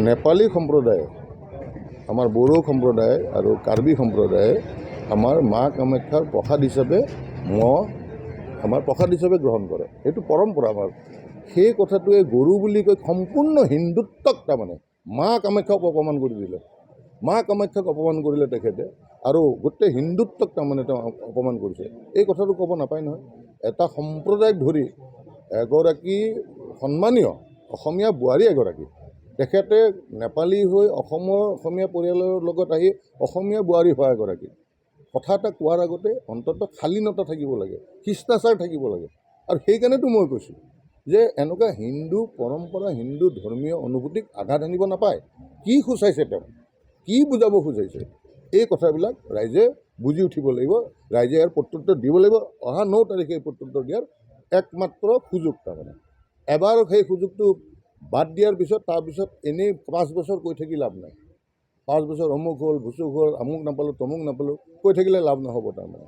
নেপালী সম্প্ৰদায়ে, আমাৰ বড়ো সম্প্ৰদায় আৰু কাৰ্বি সম্প্ৰদায়ে আমাৰ মা কামাখ্যাৰ প্ৰসাদ হিচাপে মহ আমাৰ প্ৰসাদ হিচাপে গ্ৰহণ কৰে। সেইটো পৰম্পৰা আমাৰ। সেই কথাটোৱে গৰু বুলি কৈ সম্পূৰ্ণ হিন্দুত্বক, তাৰমানে মা কামাখ্যাক অপমান কৰি দিলে। মা কামাখ্যাক অপমান কৰিলে তেখেতে আৰু গোটেই হিন্দুত্বক তাৰমানে তেওঁ অপমান কৰিছে। এই কথাটো ক'ব নাপায় নহয়। এটা সম্প্ৰদায়ক ধৰি এগৰাকী সন্মানীয় অসমীয়া বোৱাৰী এগৰাকী, তেখেতে নেপালী হৈ অসমৰ অসমীয়া পৰিয়ালৰ লগত আহি অসমীয়া বোৱাৰী হোৱা এগৰাকী, কথা এটা কোৱাৰ আগতে অন্ততঃ শালীনতা থাকিব লাগে, শিষ্টাচাৰ থাকিব লাগে। আৰু সেইকাৰণেতো মই কৈছোঁ যে এনেকুৱা হিন্দু পৰম্পৰা, হিন্দু ধৰ্মীয় অনুভূতিক আঘাত আনিব নাপায়। কি সূচাইছে তেওঁ, কি বুজাব খুজিছে, এই কথাবিলাক ৰাইজে বুজি উঠিব লাগিব। ৰাইজে ইয়াৰ প্ৰত্যুত্তৰ দিব লাগিব। অহা 9 তাৰিখে এই প্ৰত্যুত্তৰ দিয়াৰ একমাত্ৰ সুযোগ। তাৰমানে এবাৰ সেই সুযোগটো বাদ দিয়াৰ পিছত, তাৰপিছত এনেই 5 বছৰ কৈ থাকি লাভ নাই। 5 বছৰ অমুক হ'ল, ভুচুক হ'ল, আমুক নাপালোঁ, তমুক নাপালোঁ কৈ থাকিলে লাভ নহ'ব তাৰমানে।